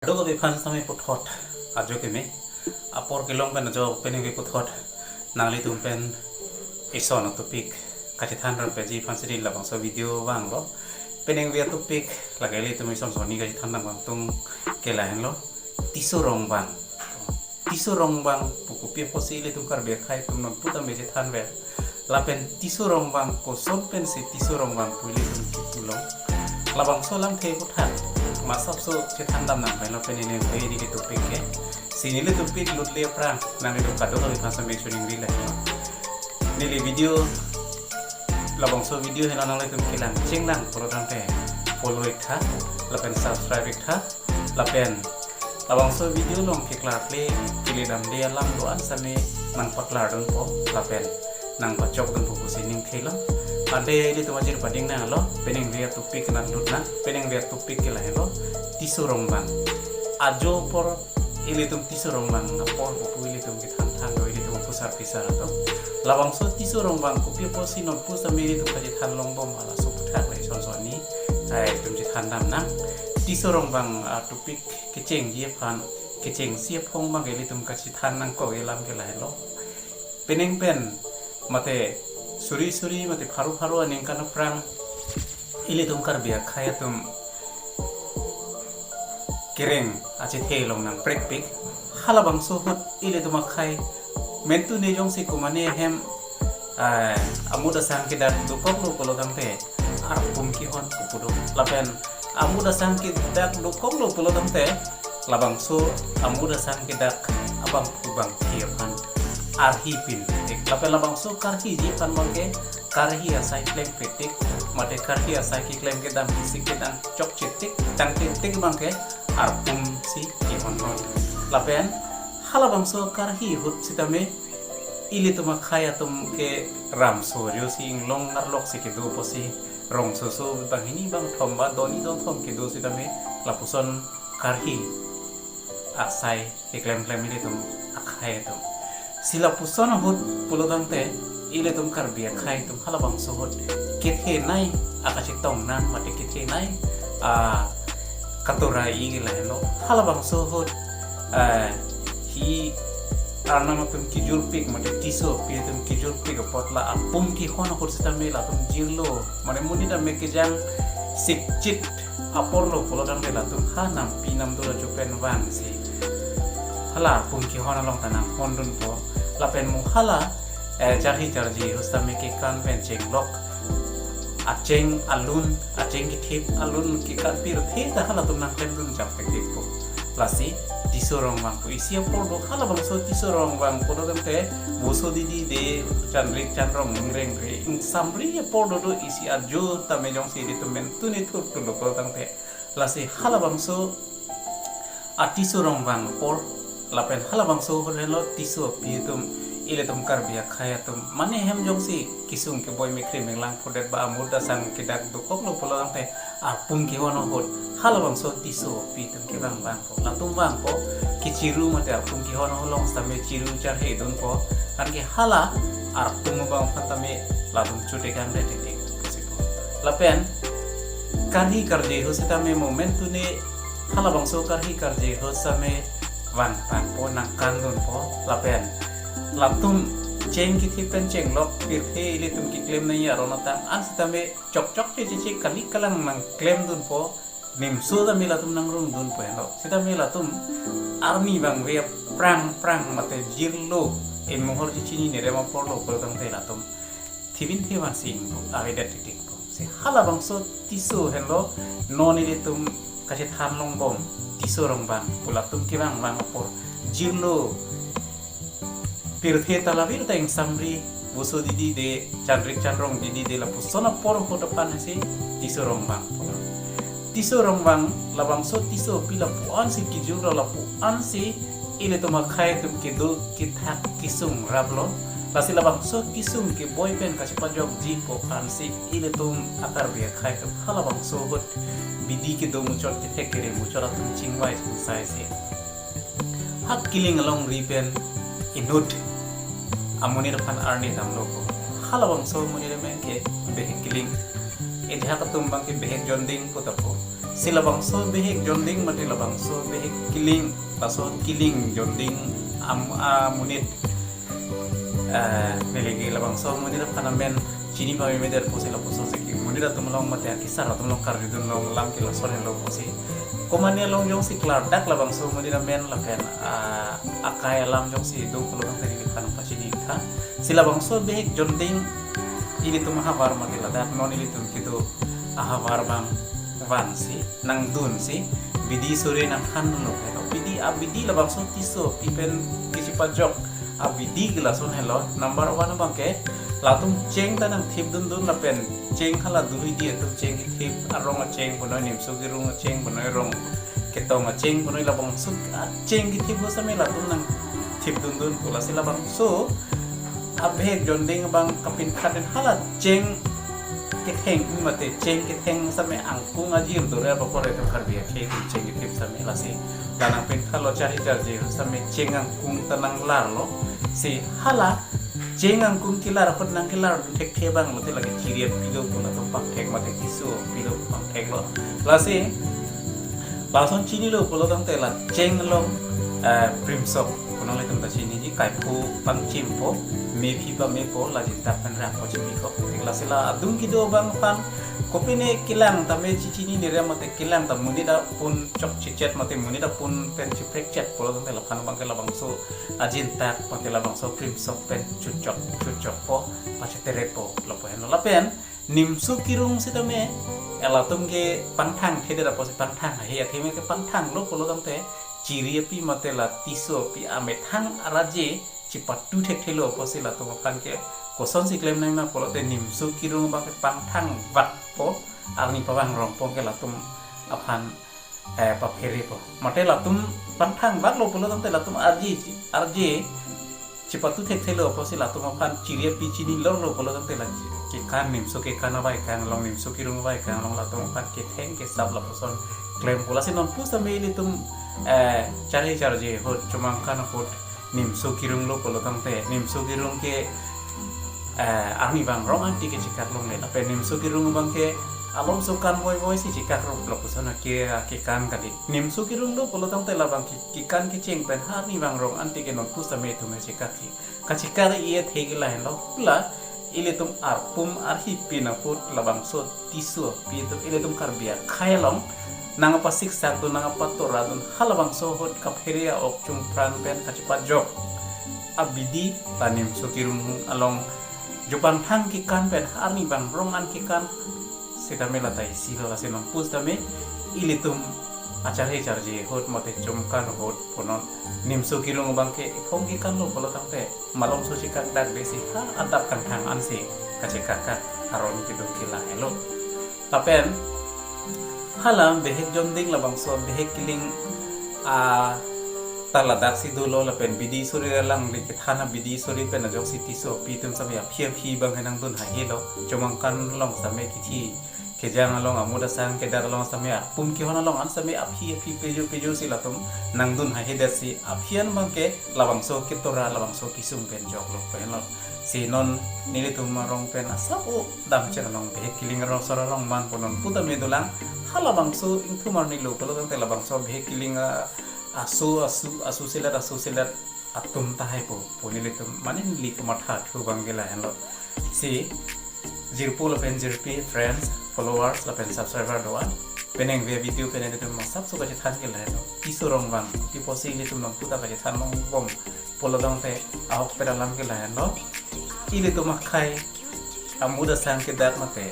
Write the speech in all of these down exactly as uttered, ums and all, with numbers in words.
Kadokave aphan sitame puthot ajo keme. Apor kelong pen ajo peningve puthot nanglitum pen ison a-topic kachethan rap peji aphan si labangso video vanglo. Peningve a-topic lake ilitum ison sonni kachethan nang vangtung ke lahenlo, Tiso Rongvang. Tiso Rongvang pu kopi apotsi ilitum Karbi akhei atum nonpu tame chethanver. Lapen Tiso Rongvang koson pensi Tiso Rongvang pu ilitum kipu long, labangso alamthe aphuthak masapso chethan dam nang pen lapen neli neli topic ke. Si neli topic lut le aphrang nanglitum kadokave aphan sitame choningrilo. Neli video, labangso video henlo nanglitum kelang chinglang pulo tangte follow iktha lapen subscribe iktha. Lapen labangso video along keklarkle kele damde alam do-an sitame nangpaklar dunpo lapen nangpachok dunpo pusi ningthelo. Ante ilitum ajir pading nanglo, peningve a-topic nanglut nang, peningve a-topic ke lahenlo, Tiso Rongvang. Ajo apor ilitum Tiso Rongvang apor pu ilitum kethan than do, ilitum apusar pisar atum. Labangso Tiso Rongvang kopi apotsi nonpu sitame ilitum kachethan longbom, halaso aphuthak le ison sonni, eh, itum chethan dam nang. Tiso Rongvang a-topic kechengji aphan, kechengsi aphong abang ilitum kachethan nangkok alam ke lahenlo. Penang pen mate suri suri mate pharo pharo aningkan aphrang ilitum Karbi akhei atum kereng achethe along nangprekpik. Halabangso ahut ilitum akhei mentune jongsi komane ahem, eh, amut asang kedak dokoklo pulo tangte arpum kehon pupu do. Lapen amut asang kedak dokoklo pulo tangte labangso amut asang kedak abangphu bangphi aphan arhi pinpetik. Lapen labangso karhiji aphan abangke karhi asai klempetik, mate karhi asai keklem kedam kisik kedam chokchetik, tangtetik abangke arpum si kehonhon. Lapen halabangso karhi ahut sitame ilitum akhei atum ke ramso ajo si inglong arlok si kedo apotsi, rongsoso banghini bangthom ba donni donthom kedo sitame lapuson karhi asai keklemklem ilitum akhei atum. Si lapuson ahut pulo tangte ilitum Karbi akhei atum halabangso ahut kethenei akachetong nang mate kethenei a katora i ke lahenlo. Halabangso ahut, eh, hi Arnam atum kejurpik mate Tiso api atum kejurpik apot la arpum kehon ahut sitame latum jirlo mane monit tame kejang sikchit apor lo pulo tangte latum ha nampi namdur ajo pen vangsi hala arpum kehon along ta nanghon dunpo. Lapen mo hala, eh, charhi charji ahut sitame kekan pen chenglok acheng alun, acheng kethip alun kekan pirthe ta halatum nangklem dun jam pekdikpo. Lasi Tiso Rongvang pu isi apor do, halabangso Tiso Rongvang pulo tangte Boso Didi de, Chanrik Chanrong, Ingrengre, Ingsamri apor do do, isi ajo tame jongsi ilitum mentune thurthulo pulo tangte. Lasi halabangso a Tiso Rongvang apor lapen halabangso ahut henlo Tiso api atum, ilitum Karbi akhei atum mane ahem jongsi kesung keboi mekhri menglang phodet ba amut asang kedak dokoklo pulo tangte arpum kehon ahut halabangso Tiso api atum kevang vangpo, latum vangpo, kechiru mate arpum kehon ahut along sitame chiru charhe dunpo, anke hala arpum abang aphan tame latum chutekang det titik pusi pu. Lapen karhi karje ahut sitame mo mentune halabangso karhi karje ahut sitame vangtangpo, nangkang dunpo. Lapen latum cheng kethip pen chenglok pirthe ilitum keklem nangji aron atang an sitame chokchok cheche kali kalang nangklem dunpo. Nimso tame latum nangrung dunpo henlo. Sitame latum arni vangve aphrang aphrang mate jirlo, emohor chechinine rem apor lo pulo tangte latum thivin thivan si ingpo, avedet titikpo. Si halabangso Tiso henlo non ilitum kachethan longbom, Tiso Rongvang pu latum kevang vang apor jirlo. Pirthe talavir ta Ingsamri, Boso Didi de, Chanrik Chanrong Didi de lapuson apor ahut aphan si Tiso Rongvang pulo. Tiso Rongvang labangso Tiso api lapu-an si kejurlo, lapu-an si ilitum akhei atum kedo kethak kesung raplo. Lasi labangso kesung keboi pen kachepajokji pu aphan si ilitum a-Karbi akhei atum halabangso ahut bidi kedo muchot kethek kere muchot atum chingvai chingsai si ha kiling alongri pen inut amonit aphan arni damlo ko. Halabangso amonit amen ke Behek Kiling. Ejahak atum abangke Behek Jonding pu tapo. Si labangso Behek Jonding mate labangso Behek Kiling, laso Kiling Jonding am amonit, eh, neli ke labangso amonit aphan amen chini pame medet pusi lapuson si ke monit atum along mate akesar atum along karjudun along alam ke lason helo pusi. Komane along jongsi klardak labangso amonit amen lapen, ah, akai alam jongsi do pulo tangte neliphan pachini tha. Si labangso Behek Jonding ilitum ahavar mate ladak non ilitum kedo ahavar abang vansi, nangdunsi, bidi suri nangthandunlo. Bidi, abidi labangso Tisso api pen kachepajok abidi ke lason helo. Number one abangke latum cheng ta nangthipdundun lapen cheng hala duhui di atum cheng kethip, arong acheng punoi, nimso kirung acheng punoi, rong ketong acheng punoi, labangso acheng kethip lo same latum nangthipdundun pu. Lasi labangso a Behek Jonding abang kapinthan den hala cheng ketheng mate cheng ketheng same angkung ajir dore apapor itum Karbi akhei atum cheng kethip same. Lasi la nangpinthalo, charhe charje same cheng angkung ta nanglarlo. Si hala cheng angkung kelar ahut nangkelar thekthe abang lote lake chiri api lo pu latum pangthek mate Tisso api lo pangtheklo. Lasi lason chinilo pulo tangte la cheng along, eh, primsok pu nanglitum ta chiniji, kaipho pangchimpo, mephi pamepo, la jintak pen rangpo chipikok. Lasi la adung kedo abang aphan kopine kelang tame chichinine re mate kelang ta monit apun chokchechet mate monit apun pen chiprekchet pulo tangte laphan abangke labangso ajintak mate labangso primsok pen chuchok chuchokpo, pacheterepo lapu henlo. Lapen nimso kirung sitame elatum ke pangthang thedet apotsi pangthang haihe atheme ke pangthanglo pulo tangte chiri api mate la Tisso api amethang araje chepatu thekthelo apotsi latum aphan ke kosonsi klem nangnang pulote nimso kirung abangke pangthang vakpo, arni pavang rongpo ke latum aphan, eh, papherepo. Mate latum pangthang vaklo pulo tangte latum arje, arje chepatu thekthelo apotsi latum aphan chiri api chini lorlo pulo tangte la kekan, nimso kekan abai kan along, nimso kirung abai kan along latum aphan ketheng kesap lapuson klempo. Lasi non pusitame ilitum, eh, charhe charje ahut, chomangkan ahut nimso kirung lo pulo tangte nimso kirung ke, eh, arni bang rong anti ke chekak longle. Lapen nimso kirung abangke alomso kan voivoi si chekak rok lapuson ke, kekan kali. Nimso kirung lo pulo tangte labang ke kekan kecheng pen arni bang rong anti ke non pusitame itum chekak ke, kachekak-i athe ke lahenlo. La ilitum arpum arhi pin ahut labangso Tisso api atum ilitum Karbi akhei along nangpasiksak dun, nangpatoradun, halabangso ahut kaphere a-ok chungpran pen kachepajok abidi la nimso kirung along jopangthang kekan pen arni bang rong an kekan sitame la ta isi lo. Lasi non pusitame ilitum acharhe charje ahut mate chomangkan ahut punon nimso kirung abangke iphong kekanlo pulo tangte malomso chekakdakde si ha adap kangthang ansi kachekak aron kedo ke lahelo. Lapen hala Behek Jonding labangso Behek Kiling, ah, ta ladaksi dolo lapen bidi suri alangli kethan abidi suri pen ajoksi Tisso api atum same aphi aphi abang nangdun haihelo. Chomangkan along same kithi kejang along, amut asang kedat along same, arpum kehon along an same aphi aphi pejo pejo si latum nangdun haihedet si aphi an abangke labangso ketora labangso kesung pen joklo pu henlo. Si non nelitum arong pen asap o damchek along Behek Kiling arong sor arong man punon pusitame dolang. Halabangso ingthum arni lo pulo tangte labangso Behek Kiling, ah, aso aso aso selet aso selet atum tahai po pu nelitum mane neli kematha thu abangke lahenlo. Si jirpo lapen jirpi, friends, followers lapen subscriber do-an, penang ve video pen ilitum asapso kachethan ke lahenlo. Tisso rong vang, ti pusi ilitum nangputa kachethan longbom pulo tangte ahokpet alam ke lahenlo. Ilitum akhei amut asang kedat mate,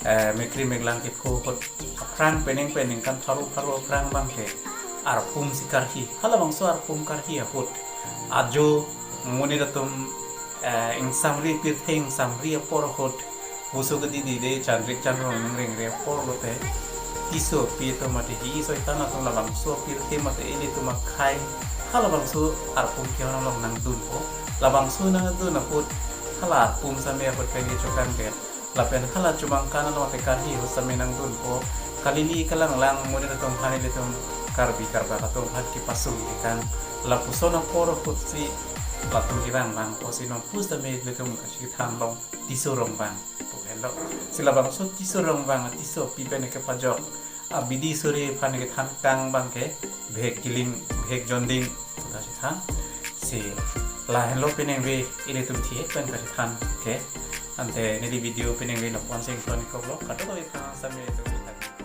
eh, mekri meklang kepho ahut aphrang penang pen ningkan pharo pharo aphrang abangke arpum si karhi, halabangso arpum karhi ahut ajo monit atum, eh, ingsamri pirthe ingsamri apor ahut, buso kedidi de chanrik chanrong ningrengre apor lote Tisso api atum mate hi soitan atum labangso pirthe mate ilitum akhei halabangso arpum kehon along nangdunpo. Labangso nangdun ahut hala arpum same ahut pen kechokangdet. Lapen hala chomangkan along te karhi ahut same nangdunpo. Kalili kalanglang monit atum aphan ilitum Karbi Karbak atum aphan kepasung tekang. Lapuson apor ahut si latum kevang vangpo si non pusitame ilitum kachethan long Tisso rong vang pu henlo. Si labangso Tisso rong vang, Tisso api pen kepajok Abidi suri aphan kethan kang abang ke bhek kilim, bhek jonding puta chethan. Si lahenlo penang ve ilitum thie pen kachethan ke. Ante neli video penang ve nopon sing ton koklo, kadokave aphan sami ilitum chethan.